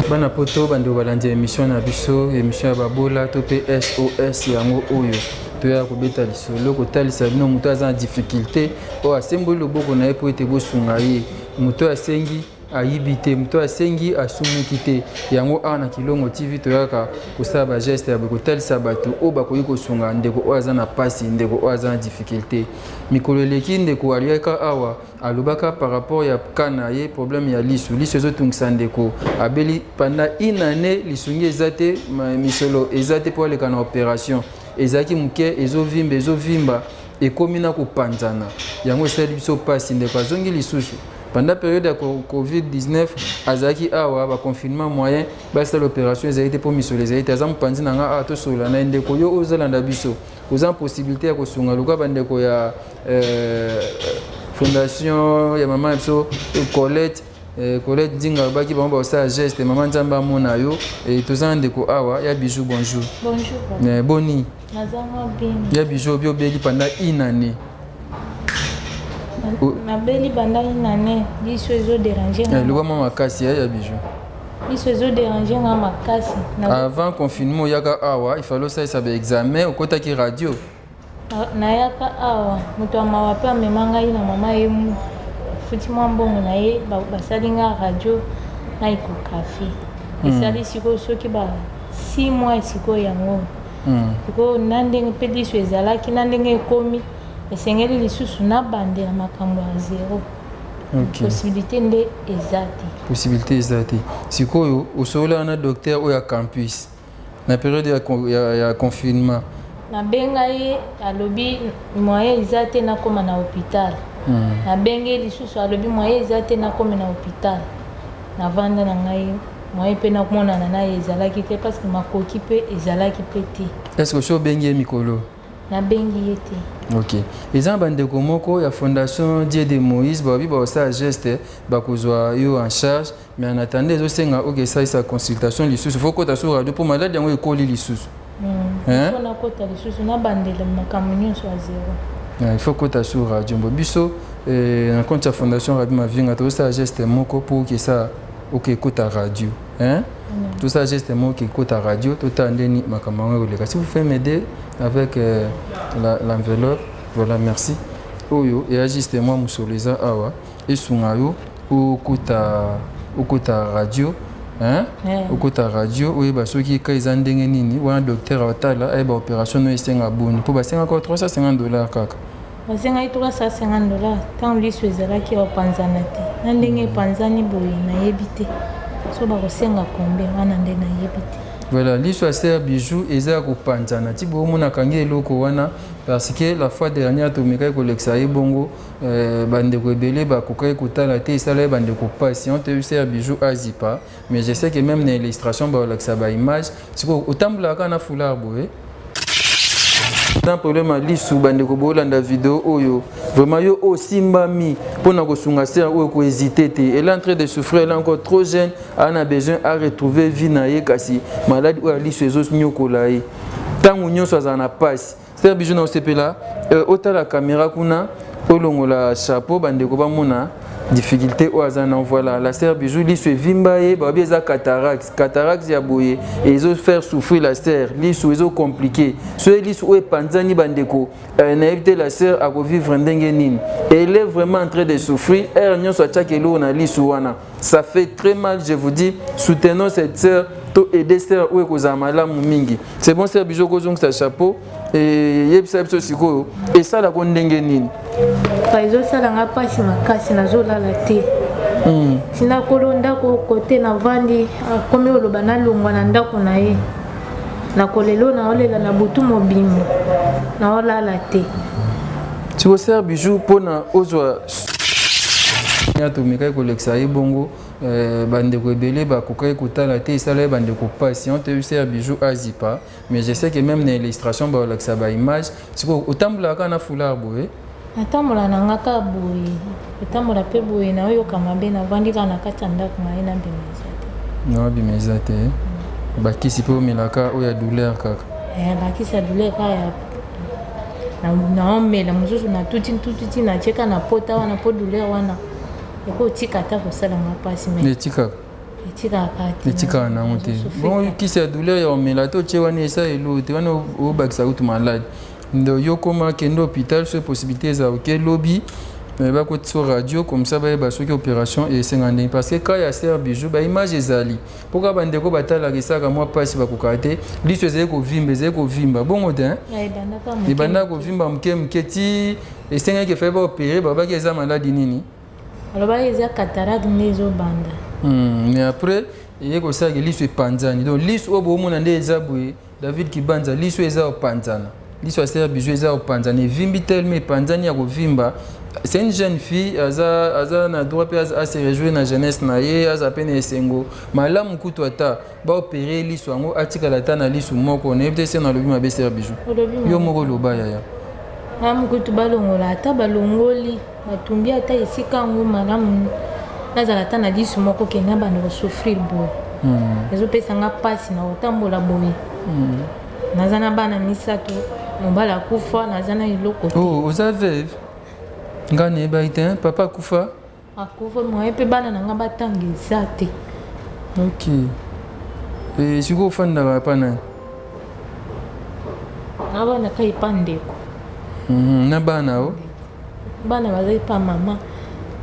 Bana poto, bandeko balandi ya émission na biso, émission ya babola to mpe SOS, yango oyo toyaka kobeta lisolo, kotalisa bino moto aza na difficulté oyo asemboli loboko na ye mpo ete bosunga ye. Moto oyo asengi ayibi te, moto oyo asengi asumuki te. Yango awa na Kilongo TV toyaka kosala bageste ya boye, kotalisa bato oyo bakoki kosunga ndeko oyo aza na pasi, ndeko oyo aza na difficulté. Mikolo eleki, ndeko aliaka awa, alobaka par rapport ya cas na ye, problème ya lisu. Lisu ezotungisa ndeko, abeli pendant une année, lisungi eza te, misolo eza te mpo aleka na opération. Ezalaki moke, ezovimba, ezovimba, ekomi na kopanzana. Yango esali biso mpasi. Ndeko azongi lisusu pendant période ya COVID-19, azalaki awa, baconfinement, moyen basala opération ezali te mpo misolo ezali te. Aza mopanzi na nga awa, tosolola na ye. Ndeko, yo ozolanda biso, oza possibilité ya kosunga luka bandeko ya fondation ya mama na biso Colette, Colette Ndinga. Alobaki bango bakosala geste. Mama, Nzambe amona yo. Toza na ndeko awa ya Bijou. Bonjour. Bonjour. Boni? Nazanga bien. Ya Bijou, obi obeli pendant une année. Nabeli banda une année, liso ezodéranger. Loba mwa makasi ya Bijou. Liso ezodéranger nga makasi. Avant confinement oyaka awa, il fallait osalisa baexamen, okotaki radio. Nayaka awa, moto ya mawa mpe amema ngai na mama ye, futi mwa mbongo na ye, basali nga radio na échographie. Esali sikoyo soki ba 6 mois sikoyo yango. Sikoyo na ndenge mpe liso ezalaki, na ndenge ekomi, esengeli lisusu nabandela makambo ya zéro. Possibilité nde eza te. Possibilité eza te. Sikoyo osololaka na docteur oyo ya campus na période ya confinement? Nabenga ye, alobi moyen eza te, nakóma na hôpital. Nabenge ye lisusu, alobi moyen eza te, nakómi na hôpital. Navanda na ngai, moyen mpe namonana na ye ezalaki te, parce que makoki mpe ezalaki mpe te. Est ce que osi obengi ye mikolo? Nabengi ye te. Ok, eza na bandeko moko ya fondation Dieu de Moïse, babi bakosala geste, bakozwa yo en charge, mais en attendant ezosenga oke esalisa consultation lisusu, faut kota sur radio mpo maladi yango ekoli lisusu. Hein? Faut nakota lisusu, nabandela makambo nyonso ya zéro. Il faut kota sur radio. Mbo biso na compte ya fondation Rabi Mavinga tozosala geste moko mpo okesa oke ekota radio, hein? Tosala geste moko ke ekota radio, totala ndeni makambo yango ekoleka. Si vous pouvez m'aider avec l'enveloppe, voilà, merci. Oyo eya juste mwa mosolo eza awa, esunga yo okota radio, hein? Okota radio, oyeba soki ka eza ndenge nini wana. Docteur atala, ayeba opération no esenga boni, mpo basengaka 350 $ kaka. Basengaki 350 $. Ntango liso ezalaki kopanzana te, na ndenge epanzani boye, nayebi te so bakosenga combien wana, nde nayebi te. Voilà, liso ya sœur Bijou eza ya kopanzana ti boomona akangi eloko wana, parce que la fois dernière tomekaki kolekisa ye bongo, bandeko ebele bakokaki kotala te, esala ye bandeko mpasi. On toyebi sœur Bijou azipa, mais je sais que même na illustration bakolakisa baimage. Sikoyo otambolaka kaka na foulard boye na problème ya lisu. Bandeko boolanda video oyo, vraiment yo osimbami mpona kosunga sœur oyo, kohésiter te. Elle est en train de souffrir, elle est encore trop jeune, a besoin à retrouver vie na ye, kasi maladi oyo ya liso ezonyokola ye, ntango nyonso azala na pasi. Sœur Bijou, na osepela otala caméra kuna, olongola chapeau, bandeko bamona difficulté oyo aza na. Voilà la sœur Bijou, liso evimba ye, babi eza cataracte. Cataracte ya boye ezofaire souffrir la sœur, liso ezocompliquer. So ye liso oyo epanzani, bandeko, nayebi te la sœur akovivre ndenge nini. Elle est vraiment en train de souffrir, heure nyonso atiaka eloko na liso wana, ça fait très mal. Je vous dis, soutenons cette sœur, to aider sœur oyo, ekozala malamu mingi. C'est bon, sœur Bijou, kozongisa chapeau, eyebisa biso sikoyo esalako ndenge nini? Ezosalanga mpasi makasi, nazolala te. Ntina kolo ndako kote navandi akomi oloba nalongwa na ndako na ye. Nakolelo, naolela na butu mobimba, naolala te. Siko sœur Bijou, mpona ozwa tomekaki kolekisa ye bongo, bandeko ebele bakokaki kotala te, esala ye bandeko mpasi. On toyebi sœur Bijou azipa, mais je sais que même na illustration bakolakisa baimage. Sikoyo otambolaka kaka na foulard boye? Natambola na nga kaka boye, kotambola mpe boye naoyoka mabe. Navandi kaka na kati ya ndako, na ye, nabima eza te. Naobima eza te. Bakisi mpe omelaka oyo ya douleur kaka? Bakisi ya douleur kaka ya naomela, mosusu natuti ntuti natieka na pota wana mpo douleur wana ekotika ata kosalanga mpasi. Mais etikaka? Etikaka te. Etikaka nango te. Bongo kisi ya douleur ya omela te, otie wana, esa elo te, wana obakisa kutu malade. Ndo yo koma kende hôpital, soki possibilité eza, oke lobi, bakotisa radio, comme ça bayeba soki opération esenga ndenge, parce que cas ya sœur Bijou, baimage ezali mpoka bandeko batalaka, esalaka mwa mpasi, bakokaka te. Liso ezali kovimba, ezali kovimba bongo te. Ebanda kovimba moke moke ti esengaki efai baopérer. Babaki eza maladi nini? Alobaki eza cataracte nde ezobanda. Mais après eye kosalaka liso epanzani. Donc liso oyo boomona nde eza boye, David Kibanza, liso eza kopanzana. Liso ya sœur Bijou eza kopanzana, evimbi telema, epanzani ya kovimba. C'est une jeune fille, aza na droit mpe ase réjouir na jeunesse na ye, aza mpe na esengo. Malamu kutu ata baopérer liso yango, atikala ata na liso moko. Nayebi te se nalobi mabe, sœur Bijou. Yo moko oloba, yaya. Malamu kutu balongola, ata balongoli, batumbi ata esika yango, malamu nazala ata na liso moko ke na banda kosouffrir boye. Ezopesanga mpasi na kotambola boye. Naza na bana misato, mobali akufa, naza na eloko te. Oh, oza veuve? Ngai nayebaki te. Papa akufa? Akufa. Moye mpe bana na nga batanga eza te. Ok, e, sikoyo ofandaka epa nani? Navandaka epa ndeko. Na bana o? Bana baza epa mama.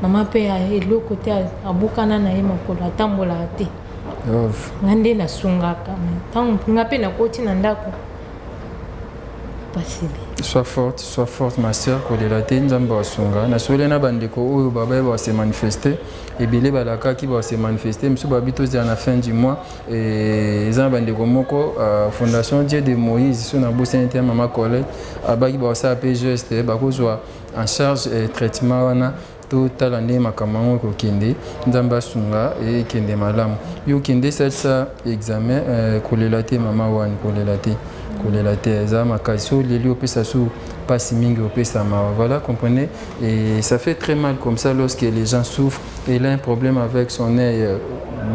Mama mpe eloko te, abukana na ye makolo, atambolaka te. Nga nde nasungaka. Ntango nga mpe nakoti na ndako, pasile. Sois forte, sois forte, ma sœur, kolela te, Nzambe asunga. Nasoli na bandeko oyo babaye base manifester ebele, balakaki base manifester, mosusu babi tozela na fin du mois. Eza na bandeko moko, Fondation Dieu de Moïse, so nabosani te, mama Colette abaki bakosala mpe geste, bakozwa en charge traitement wana. Totala ndenge makambo yango ekokende. Nzambe asunga, ekende malamu. Yo okende, esalisa examen. Kolela te, mama wani, kolela te, kolela te, eza makasi. So oleli, opesa su mpasi mingi, opesa mawa. Voilà, comprenez, et ça fait très mal comme ça lorsque les gens souffrent. Elle a un problème avec son œil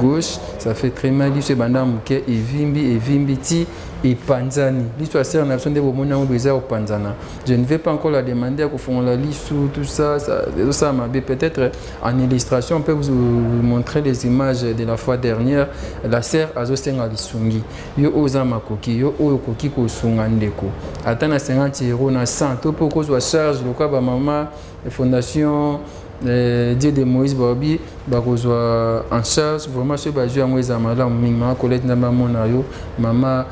gauche, ça fait très mal. Liso ebanda moke, evimbi, evimbi ti epanzani. Liso ya sœur na biso nde bomoni yango eza kopanzana. Je ne vais pas encore la demander ya kofongola lisu, tout ça, ezosala mabe. Peut-être en illustration on peut vous montrer les images de la fois dernière. La sœur azosenga lisungi. Yo oyo oza makoki, yo oyo okoki kosunga ndeko ata na 50 euro, na 100, to mpe okozwa charge lokola bamama Fondation Dieu de Moïse baobi bakozwa en charge. Vraiment, soki bazwi yango, eza malamu mingi. Mama Colette, Nzambe amona yo. Mama,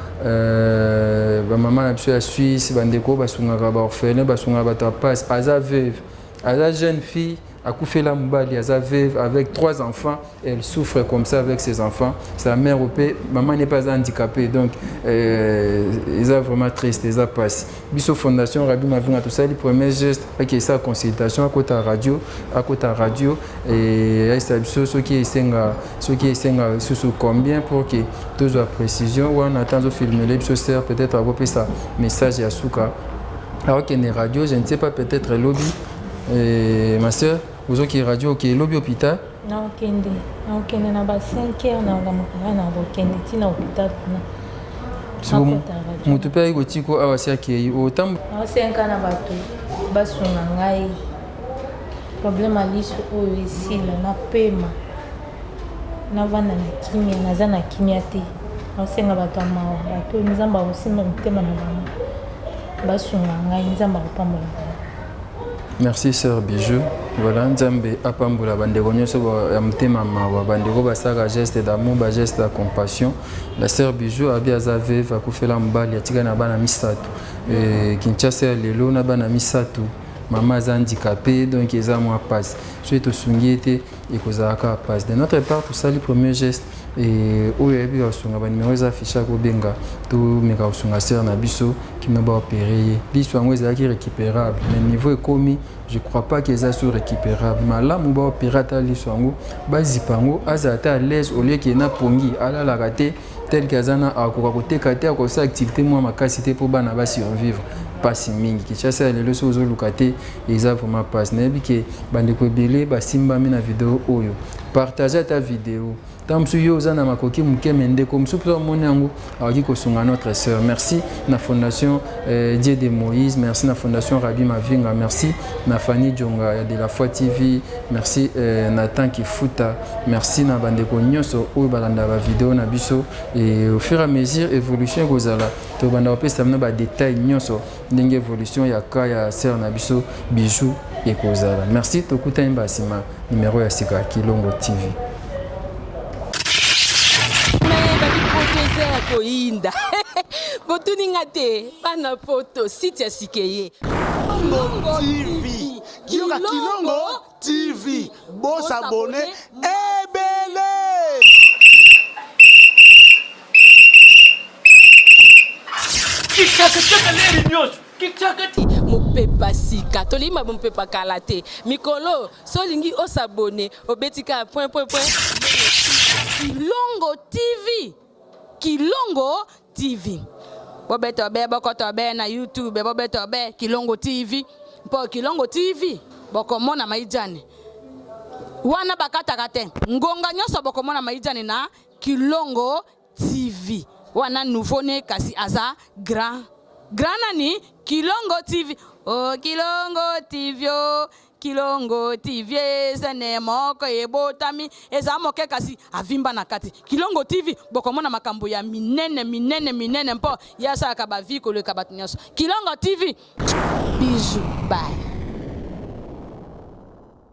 bamama na biso ya Suisse, bandeko oyo basungaka baorphelin, basungaka bato ya pasi. Aza veuve, aza jeune fille, akufela mobali, aza veuve avec trois enfants. Elle souffre comme ça avec ses enfants, sa mère mpe, maman n'est pas handicapée. Donc eza vraiment triste, eza pasi. Biso Fondation Rabi Mavinga tosali premier geste, akesa consultation, akota radio, akota radio ayesa biso soki esenga lisusu combien pour que tozwa précision wana. Ata azofilmele biso sœur, peut-être akopesa message ya suka. Akokende radio, je ne sais pas, peut-être lobi. Ma sœur, ozoki radio, oke lobi hôpital? Nakokende na ba 5 heures, nakokamaka na kokende ntina hôpital kuna. Moto mpe ayi kotiko awa, si akei otambo. Naosenga na bato basunga ngai, problème ya liso oyo esila, napema, navanda na kimia. Naza na kimia te. Naosenga bato ya mawa, bato oyo Nzambe akosimba mitema na bango, basunga ngai, Nzambe akopambola bango. Merci, sœur Bijou. Voilà, Nzambe apambola bandeko nyonso ya motema mawa, bandeko basalaka geste d'amour, bageste ya compassion. La sœur Bijou abi aza veuve, akufela mobali, atikali na bana misato. Kinshasa ya lelo, na bana misato, mama aza handicapé, donc eza mwa pasi. Soki tosungi ye te, ekozala kaka pasi. De notre part, tosali premier geste. Oyo ayebi kosunga, banimero eza affiché, akobenga. Tomeka kosunga sœur na biso kino baopérer ye liso yango. Ezalaki récupérable, mais niveau ekomi, je crois pas que eza so récupérable. Malamu baopérer ata liso yango, bazipa yango, azala ata à l'aise, au lieu ke na pongi alalaka te, tel ke aza na, akoka koteka te, akosala activité mwa makasi te mpo bana basurvivre. Mpasi mingi. Kinshasa ya lelo, soki ozoluka te, eza vraiment mpasi. Nayebi ke bandeko ebele basimbami na video oyo. Partage ata video. Ntango mosusu yo oza na makoki moke, me ndeko mosusu mpe omoni yango akoki kosunga notre sœur. Merci na fondation Dieu de Moïse, merci na fondation Rabbi Mavinga, merci na Fanny Djonga ya de la foi TV, merci Nathan Kifuta, merci na bandeko nyonso oyo balanda ba video na biso. Et au fur et à mesure évolution ekozala, tobanda kopesa bino ba détail nyonso ndenge évolution ya cas ya sœur na biso Bijou ekozala. Merci, tokutani ba nsima numéro ya sika Kilongo TV. Poto eza ya koyinda. Botuni nga te, bana poto site ya sikeye. Kilongo TV. Yoka Kilongo TV. Bosabone ebele. Mopepa sika tolingi mopepa kala te. Mikolo so olingi osabone, obeti kaka point point point. Kilongo TV, Kilongo TV. Bobeta be bokoto be na YouTube, bobeta be Kilongo TV. Mpo Kilongo TV bokomona maijane wana bakataka te, ngonga nyonso bokomona maijane na Kilongo TV. Wana nouveau ne kasi aza grand grand nani Kilongo TV. Oh Kilongo TV, oh Kilongo TV eza ne moko ebotami eza moke kasi avimba na kati. Kilongo TV bokomona makambo ya minene minene minene, mpo ye asalaka ba vie koleka bato nyonso. Kilongo TV, bijou, bye.